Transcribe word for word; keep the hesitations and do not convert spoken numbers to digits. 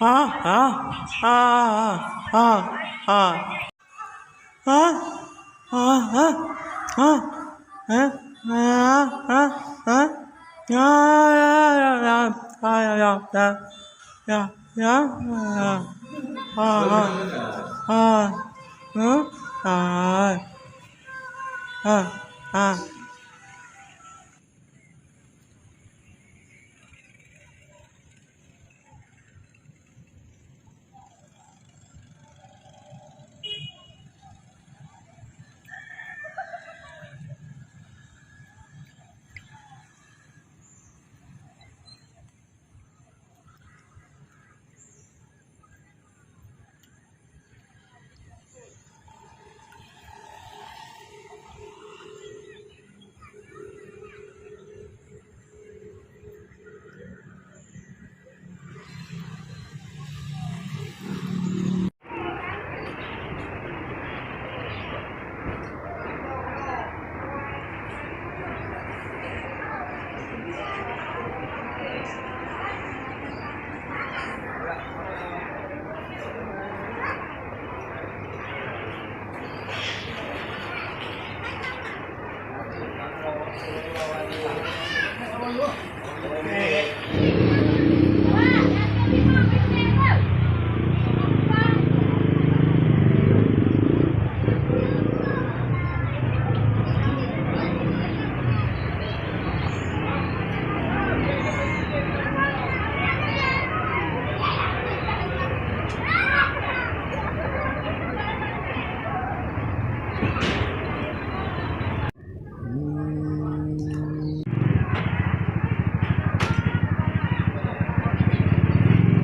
Ha, ha, ha, ha, ha. Ha, ha, ha, ha. Ha, ha, ha, ha. Ya, ya, ya, ya. Ya, ya, ya, ya. Ya, ya, ya, ya. Ha, ha. Ha. Huh? Ha. Ha, ha.